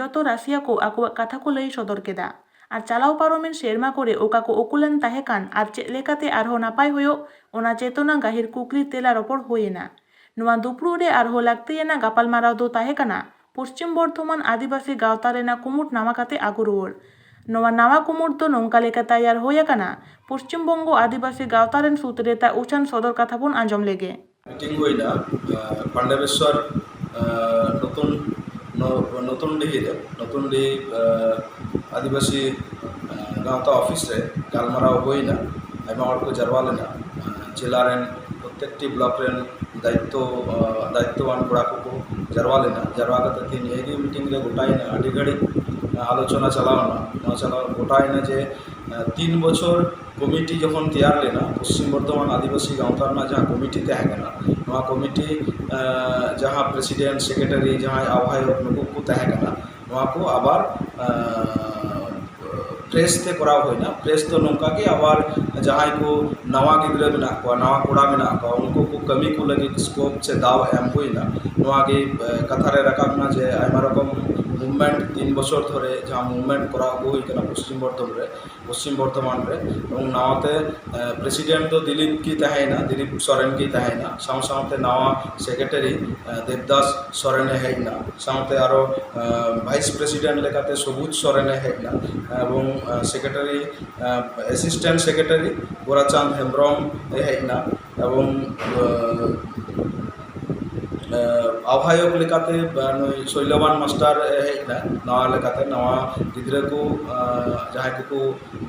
ᱡᱚᱛᱚ ᱨᱟᱹᱥᱤᱭᱟ ᱠᱚ ᱟᱠᱚᱣᱟᱜ ᱠᱟᱛᱷᱟ ᱠᱚ ᱞᱟᱹᱭ ᱥᱚᱫᱚᱨ ᱠᱮᱫᱟ᱾ ᱟᱨ ᱪᱟᱞᱟᱣ ᱯᱟᱨᱚᱢᱮᱱ ᱥᱮᱨᱢᱟ ᱠᱚᱨᱮ ᱚᱠᱟ ᱠᱚ ᱩᱠᱩᱞᱟᱱ ᱛᱟᱦᱮᱸ ᱠᱟᱱ ᱟᱨ ᱪᱮᱫ ᱞᱮᱠᱟᱛᱮ ᱟᱨᱦᱚᱸ ᱱᱟᱯᱟᱭ ᱦᱩᱭᱩᱜ, ᱚᱱᱟ ᱪᱮᱛᱚᱱᱟ ᱜᱟᱹᱦᱤᱨ ᱠᱩᱠᱞᱤ ᱛᱮᱞᱟ ᱨᱚᱯᱚᱲ ᱦᱩᱭ ᱮᱱᱟ᱾ ᱱᱚᱣᱟ ᱫᱩᱯᱲᱩᱵ ᱨᱮ ᱟᱨᱦᱚᱸ ᱞᱟᱹᱠᱛᱤᱭᱟᱱᱟᱜ ᱜᱟᱯᱟᱞᱢᱟᱨᱟᱣ ᱫᱚ ᱛᱟᱦᱮᱸ ᱠᱟᱱᱟ ᱯᱚᱥᱪᱤᱢ ᱵᱚᱨᱫᱷᱚᱢᱟᱱ ᱟᱹᱫᱤᱵᱟᱹᱥᱤ ᱜᱟᱶᱛᱟ ᱨᱮᱱᱟᱜ ᱠᱩᱢᱩᱴ ᱱᱟᱣᱟ ᱠᱟᱛᱮ ᱟᱹᱜᱩ ᱨᱩᱣᱟᱹᱲ᱾ ᱱᱚᱣᱟ ᱱᱟᱣᱟ ᱠᱩᱢᱩᱴ ᱫᱚ ᱱᱚᱝᱠᱟ ᱞᱮᱠᱟ ᱛᱟᱭᱟᱨ ᱦᱩᱭ ᱟᱠᱟᱱᱟ, ᱯᱚᱥᱪᱤᱢ ᱵᱚᱝᱜᱚ ᱟᱹᱫᱤᱵᱟᱹᱥᱤ ᱜᱟᱶᱛᱟ ᱨᱮᱱ ᱥᱩᱛᱨᱮᱛᱟ ᱩᱪᱷᱟᱹᱱ ᱥᱚᱫᱚᱨ ᱠᱟᱛᱷᱟ ᱵᱚᱱ ᱟᱸᱡᱚᱢ ᱞᱮᱜᱮ᱾ ᱢᱤᱴᱤᱝ ᱦᱩᱭᱱᱟ, ᱟᱸ, ᱯᱟᱱᱰᱮᱵᱮᱥᱣᱚᱨ, ᱟᱸ, ᱱᱚᱛᱩᱱ, ᱱᱚ-, ᱱᱚᱛᱩᱱᱰᱤᱦᱤ ᱨᱮ, ᱱᱚᱛᱩᱱᱰᱤᱦᱤ, ᱟᱸ, ᱟᱹᱫᱤᱵᱟᱹᱥᱤ, ᱟᱸ, ᱜᱟᱶᱛᱟ ᱚᱯᱷᱤᱥ ᱨᱮ ᱜᱟᱞᱢᱟᱨᱟᱣ ᱦᱩᱭᱱᱟ᱾ ᱟᱭᱢᱟ ᱦᱚᱲ ᱠᱚ ᱡᱟᱨᱣᱟ ᱞᱮᱱᱟ᱾ ᱟᱸ, ᱡᱮᱞᱟ ᱨᱮᱱ ᱯᱨᱚᱛᱮᱠᱴᱤ ᱵᱞᱚᱠ ᱨᱮᱱ ᱫᱟᱭᱤᱛᱛᱚ, ᱟᱸ, ᱫᱟᱭᱤᱛᱛᱚᱣᱟᱱ ᱠᱚᱲᱟ ᱠᱚᱠᱚ ᱡᱟᱨᱣᱟ ᱞᱮᱱᱟ᱾ ᱡᱟᱨᱣᱟ ᱠᱟᱛᱮ ᱛᱮᱦᱮᱧ ᱱᱤᱭᱟᱹ ᱜᱮ ᱢᱤᱴᱤᱝ ᱨᱮ ᱜᱚᱴᱟᱭᱮᱱᱟ, ᱟᱹᱰᱤ ᱜᱷᱟᱹᱲᱤᱡ, ᱟᱸ, ᱟᱞᱳᱪᱚᱱᱟ ᱪᱟᱞᱟᱣᱱᱟ᱾ ᱱᱚᱣᱟ ᱪᱟᱞᱟᱣ ᱜᱚᱴᱟᱭᱮᱱᱟ ᱡᱮ, ᱟᱸ, ᱛᱤᱱ ᱵᱚᱪᱷᱚᱨ ᱠᱚᱢᱤᱴᱤ ᱡᱚᱠᱷᱚᱱ ᱛᱮᱭᱟᱨ ᱞᱮᱱᱟ, ᱯᱚᱥᱪᱤᱢ ᱵᱚᱨᱫᱷᱚᱢᱟᱱ ᱟᱹᱫᱤᱵᱟᱹᱥᱤ ᱜᱟᱶᱛᱟ ᱨᱮᱱᱟᱜ ᱡᱟᱦᱟᱸ ᱠᱚᱢᱤᱴᱤ ᱛᱟᱦᱮᱸ ᱠᱟᱱᱟ, ᱱᱚᱣᱟ ᱠᱚᱢᱤᱴᱤ, ᱟᱸ, ᱡᱟᱦᱟᱸ ᱯᱨᱮᱥᱤᱰᱮᱱᱴ, ᱥᱮᱠᱨᱮᱴᱟᱨᱤ, ᱡᱟᱦᱟᱸᱭ ᱟᱦᱵᱟᱭᱚᱠ, ᱱᱩᱠᱩ ᱠᱚ ᱛᱟᱦᱮᱸ ᱠᱟᱱᱟ, ᱱᱚᱣᱟ ᱠᱚ ᱟᱵᱟᱨ, ᱟᱸ, ᱯᱨᱮᱥ ᱛᱮ ᱠᱚᱨᱟᱣ ᱦᱩᱭᱱᱟ᱾ ᱯᱨᱮᱥ ᱫᱚ ᱱᱚᱝᱠᱟ ᱜᱮ ᱟᱵᱟᱨ ᱡᱟᱦᱟᱸᱭ ᱠᱚ ᱱᱟᱣᱟ ᱜᱤᱫᱽᱨᱟᱹ ᱢᱮᱱᱟᱜ ᱠᱚᱣᱟ, ᱱᱟᱣᱟ ᱠᱚᱲᱟ ᱢᱮᱱᱟᱜ ᱠᱚᱣᱟ, ᱩᱱᱠᱩ ᱠᱚ ᱠᱟᱹᱢᱤ ᱠᱚ ᱞᱟᱹᱜᱤᱫ ᱥᱠᱳᱯ ᱥᱮ ᱫᱟᱣ ᱮᱢ ᱦᱩᱭᱱᱟ᱾ ᱱᱚᱣᱟ ᱜᱮ, ᱟᱸ, ᱠᱟᱛᱷᱟ ᱨᱮ ᱨᱟᱠᱟᱵ ᱮᱱᱟ ᱡᱮ ᱟᱭᱢᱟ ᱨᱚᱠᱚᱢ ᱢᱩᱵᱷᱢᱮᱱᱴ ᱛᱤᱱ ᱵᱚᱪᱷᱚᱨ ᱫᱷᱚᱨᱮ ᱡᱟᱦᱟᱸ ᱢᱩᱵᱷᱢᱮᱱᱴ ᱠᱚᱨᱟᱣ ᱟᱹᱜᱩ ᱦᱩᱭ ᱠᱟᱱᱟ ᱯᱚᱥᱪᱤᱢ ᱵᱚᱨᱫᱷᱚᱢᱟᱱ ᱨᱮ, ᱯᱚᱥᱪᱤᱢ ᱵᱚᱨᱫᱷᱚᱢᱟᱱ ᱨᱮ, ᱮᱵᱚᱝ ᱱᱟᱣᱟᱛᱮ ᱯᱨᱮᱥᱤᱰᱮᱱᱴ ᱫᱚ ᱫᱤᱞᱤᱯ ᱜᱮ ᱛᱟᱦᱮᱸᱭᱮᱱᱟ, ᱫᱤᱞᱤᱯ ᱥᱚᱨᱮᱱ ᱜᱮ ᱛᱟᱦᱮᱸᱭᱮᱱᱟ᱾ ᱥᱟᱶ ᱥᱟᱶᱛᱮ ᱱᱟᱣᱟ ᱥᱮᱠᱨᱮᱴᱟᱨᱤ ᱫᱮᱵᱫᱟᱥ ᱥᱚᱨᱮᱱᱮ ᱦᱮᱡ ᱮᱱᱟ᱾ ᱥᱟᱶᱛᱮ ᱟᱨᱚ ᱵᱷᱟᱭᱤᱥ ᱯᱨᱮᱥᱤᱰᱮᱱᱴ ᱞᱮᱠᱟᱛᱮ ᱥᱚᱵᱩᱡᱽ ᱥᱚᱨᱮᱱᱮ ᱦᱮᱡ ᱮᱱᱟ, ᱮᱵᱚᱝ secretary assistant secretary Gorachand Hembrom ᱮ ᱦᱮᱡ ᱮᱱᱟ, ᱮᱵᱚᱝ ᱟᱦᱵᱟᱭᱚᱠ ᱞᱮᱠᱟᱛᱮ ᱱᱩᱭ ᱥᱚᱭᱞᱚᱵᱟᱱ ᱢᱟᱥᱴᱟᱨ ᱮ ᱦᱮᱡ ᱮᱱᱟ᱾ ᱱᱟᱣᱟ ᱞᱮᱠᱟᱛᱮ ᱱᱟᱣᱟ ᱜᱤᱫᱽᱨᱟᱹ ᱠᱚ ᱡᱟᱦᱟᱸᱭ ᱠᱚᱠᱚ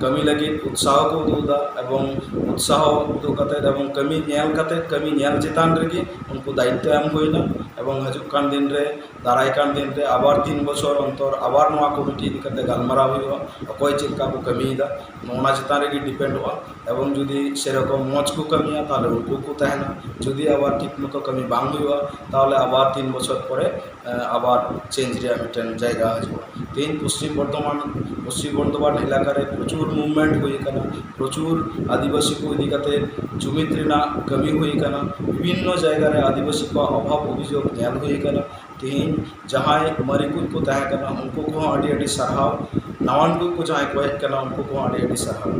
ᱠᱟᱹᱢᱤ ᱞᱟᱹᱜᱤᱫ ᱩᱛᱥᱟᱦᱚ ᱠᱚ ᱩᱫᱩᱜ ᱮᱫᱟ, ᱮᱵᱚᱝ ᱩᱛᱥᱟᱦᱚ ᱩᱫᱩᱜ ᱠᱟᱛᱮ ᱮᱵᱚᱝ ᱠᱟᱹᱢᱤ ᱧᱮᱞ ᱠᱟᱛᱮ, ᱠᱟᱹᱢᱤ ᱧᱮᱞ ᱪᱮᱛᱟᱱ ᱨᱮᱜᱮ ᱩᱱᱠᱩ ᱫᱟᱭᱤᱛᱛᱚ ᱮᱢ ᱦᱩᱭᱱᱟ᱾ ᱮᱵᱚᱝ ᱦᱤᱡᱩᱜ ᱠᱟᱱ ᱫᱤᱱ ᱨᱮ, ᱫᱟᱨᱟᱭ ᱠᱟᱱ ᱫᱤᱱ ᱨᱮ ᱟᱵᱟᱨ ᱛᱤᱱ ᱵᱚᱪᱷᱚᱨ ᱚᱱᱛᱚᱨ ᱟᱵᱟᱨ ᱱᱚᱣᱟ ᱠᱚᱢᱤᱴᱤ ᱤᱫᱤ ᱠᱟᱛᱮ ᱜᱟᱞᱢᱟᱨᱟᱣ ᱦᱩᱭᱩᱜᱼᱟ, ᱚᱠᱚᱭ ᱪᱮᱫ ᱞᱮᱠᱟ ᱠᱚ ᱠᱟᱹᱢᱤᱭᱮᱫᱟ, ᱱᱚᱜᱼᱚ ᱱᱟ ᱪᱮᱛᱟᱱ ᱨᱮᱜᱮ ᱰᱤᱯᱮᱱᱰᱚᱜᱼᱟ᱾ ᱮᱵᱚᱝ ᱡᱩᱫᱤ ᱥᱮᱨᱚᱠᱚᱢ ᱢᱚᱡᱽ ᱠᱚ ᱠᱟᱹᱢᱤᱭᱟ, ᱛᱟᱦᱚᱞᱮ ᱩᱱᱠᱩ ᱠᱚ ᱛᱟᱦᱮᱱᱟ᱾ ᱡᱩᱫᱤ ᱟᱵᱟᱨ ᱴᱷᱤᱠ ᱢᱚᱛᱚ ᱠᱟᱹᱢᱤ ᱵᱟᱝ ᱦᱩᱭᱩᱜᱼᱟ, ᱛᱟᱦᱚᱞᱮ ᱟᱵᱟᱨ ᱛᱤᱱ ᱵᱚᱪᱷᱚᱨ ᱯᱚᱨᱮ ᱟᱵᱟᱨ ᱪᱮᱧᱡᱽ ᱨᱮᱭᱟᱜ ᱢᱤᱫᱴᱮᱱ ᱡᱟᱭᱜᱟ ᱦᱤᱡᱩᱜᱼᱟ᱾ ᱛᱮᱦᱮᱧ ᱯᱚᱥᱪᱤᱢ ᱵᱚᱨᱫᱷᱚᱢᱟᱱ, ᱯᱚᱥᱪᱤᱢ ᱵᱚᱨᱫᱷᱚᱢᱟᱱ ᱮᱞᱟᱠᱟ ᱨᱮ ᱯᱨᱚᱪᱩᱨ ᱢᱩᱵᱷᱢᱮᱱᱴ ᱦᱩᱭ ᱟᱠᱟᱱᱟ, ᱯᱨᱚᱪᱩᱨ ᱟᱹᱫᱤᱵᱟᱹᱥᱤ ᱠᱚ ᱤᱫᱤ ᱠᱟᱛᱮ ᱡᱩᱢᱤᱫ ᱨᱮᱱᱟᱜ ᱠᱟᱹᱢᱤ ᱦᱩᱭ ᱟᱠᱟᱱᱟ, ᱵᱤᱵᱷᱤᱱᱱᱚ ᱡᱟᱭᱜᱟ ᱨᱮ ᱟᱹᱫᱤᱵᱟᱹᱥᱤ ᱠᱚᱣᱟᱜ ᱚᱵᱷᱟᱵᱽ ᱚᱵᱷᱤᱡᱳᱜᱽ ᱧᱮᱞ ᱦᱩᱭ ᱟᱠᱟᱱᱟ᱾ ᱛᱮᱦᱮᱧ ᱡᱟᱦᱟᱸᱭ ᱢᱟᱨᱮ ᱠᱚ ᱠᱚ ᱛᱟᱦᱮᱸ ᱠᱟᱱᱟ, ᱩᱱᱠᱩ ᱠᱚᱦᱚᱸ ᱟᱹᱰᱤ ᱟᱹᱰᱤ ᱥᱟᱨᱦᱟᱣ, ᱱᱟᱣᱟᱱ ᱠᱚ ᱠᱚ ᱡᱟᱦᱟᱸᱭ ᱠᱚ ᱦᱮᱡ ᱟᱠᱟᱱᱟ, ᱩᱱᱠᱩ ᱠᱚᱦᱚᱸ ᱟᱹᱰᱤ ᱟᱹᱰᱤ ᱥᱟᱨᱦᱟᱣ᱾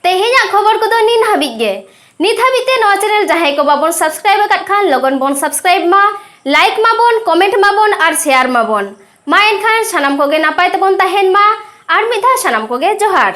ᱛᱮᱦᱮᱧᱟᱜ ᱠᱷᱚᱵᱚᱨ ᱠᱚᱫᱚ ᱱᱤᱱ ᱦᱟᱹᱵᱤᱡ ᱜᱮ᱾ ᱱᱤᱛ ᱦᱟᱹᱵᱤᱡ ᱛᱮ ᱱᱚᱣᱟ ᱪᱮᱱᱮᱞ ᱡᱟᱦᱟᱸᱭ ᱠᱚ ᱵᱟᱵᱚᱱ ᱥᱟᱵᱥᱠᱨᱟᱭᱤᱵ ᱟᱠᱟᱫ ᱠᱷᱟᱱ ᱞᱚᱜᱚᱱ ᱵᱚᱱ ᱥᱟᱵᱥᱠᱨᱟᱭᱤᱵ ᱢᱟ, ᱞᱟᱭᱤᱠ ᱢᱟᱵᱚᱱ, ᱠᱚᱢᱮᱱᱴ ᱢᱟᱵᱚᱱ ᱟᱨ ᱥᱮᱭᱟᱨ ᱢᱟᱵᱚᱱ᱾ ᱢᱟ ᱮᱱᱠᱷᱟᱱ ᱥᱟᱱᱟᱢ ᱠᱚᱜᱮ ᱱᱟᱯᱟᱭ ᱛᱮᱵᱚᱱ ᱛᱟᱦᱮᱱ ᱢᱟ᱾ ᱟᱨ ᱢᱤᱫ ᱫᱷᱟᱣ ᱥᱟᱱᱟᱢ ᱠᱚᱜᱮ ᱡᱚᱦᱟᱨ᱾